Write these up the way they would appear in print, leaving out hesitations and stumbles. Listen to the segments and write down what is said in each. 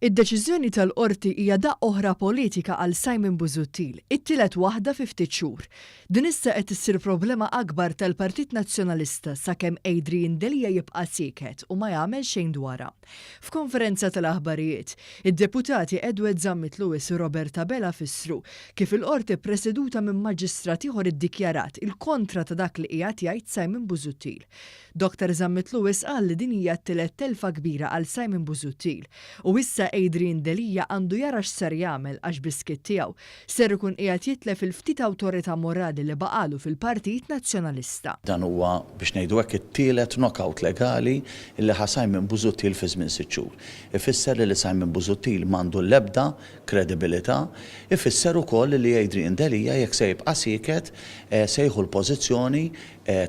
Id-deċiżjoni tal-Qorti hija daqqa oħra politika għal Simon Busuttil, it-tielet waħda fi ftit xhur. Din issa qed issir problema akbar tal-Partit Nazzjonalista sakemm Adrian Delia jibqa' sieket u ma jagħmel xejn dwarha. F'konferenza tal-aħbarijiet, id-Deputati Edward Zammit Lewis u Robert Abela fissru kif il-Qorti ppreseduta minn Maġistrat ieħor iddikjarat il-kontra ta' dak li qiegħed jgħid Simon Busuttil. Dottor Zammit Lewis qal li din hija t-tielet telfa kbira għal Simon Busuttil u issa Adrian Delia għandu jara x'ser jagħmel għax bis-skiet tiegħu ser ikun qiegħed jitlef il-ftit awtorità morali li baqagħlu fil-Partit Nazzjonalista. Dan huwa, biex ngħidu hekk, it-tielet knockout legali li ħa Simon Busuttil fi żmien sitt xhur. Ifisser li Simon Busuttil m'għandu l-ebda kredibilità. Ifisser ukoll li Adrian Delia jekk se jibqa' sieket se jieħu l-pożizzjoni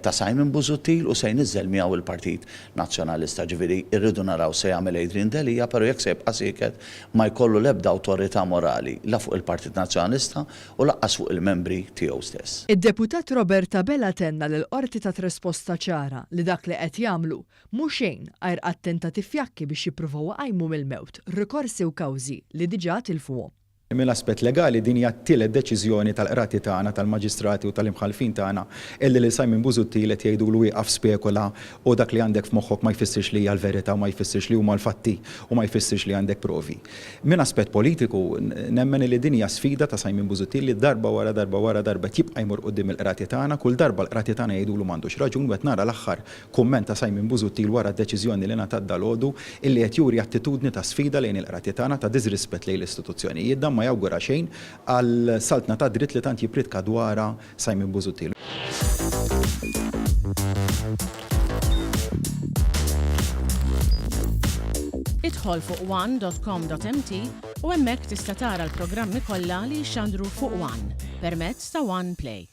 ta' Simon Busuttil u se jniżżel miegħu l-Partit Nazzjonalista. Ġifieri rridu naraw x'se jagħmel Adrian Delia, però jekk se jibqa' sieket ma jkollu l-ebda awtorità morali la fuq il-Partit Nazzjonalista u lanqas fuq il-membri tiegħu stess. Id-Deputat Robert Abela tenna li l-Qorti tat risposta ċara li dak li qed jagħmlu mhu xejn għajr attentati fjakki biex jippruvaw iqajmu mill-mewt rikorsi u kawżi li diġà tilfuhom. Mill-aspett legali din hija t-tielet deċiżjoni tal-qrati tagħna, tal-maġistrati u tal-imħallfin tagħna illi lil Simon Busuttil qed jgħidulu ieqaf spekula u dak li għandek f'moħħok ma jfissirx li hija l-verità u ma jfissirx li huma l-fatti u ma jfissirx li għandek provi. Minn aspett politiku nemmen illi din hija sfida ta' Simon Busuttil li darba wara darba wara darba qed jibqa' jmur quddiem il-qrati tagħna, kull darba l-qrati tagħna jgħidulu m'għandux raġun u qed nara l-aħħar Kumment ta' Simon Busuttil wara d-deċiżjoni li ngħatat dalgħodu illi qed juri attitudni ta' sfida lejn il-Qrati tagħna, ta' diżrispett lejn l-istituzzjonijiet. Dan ma jawgura xejn għal saltna tad-dritt li tant jippriedka dwarha Simon Busuttil. Idħol fuq one dot com dot mt u hemmhekk tista' tara l-programmi kollha li jixxandru fuq one permezz ta' One Play.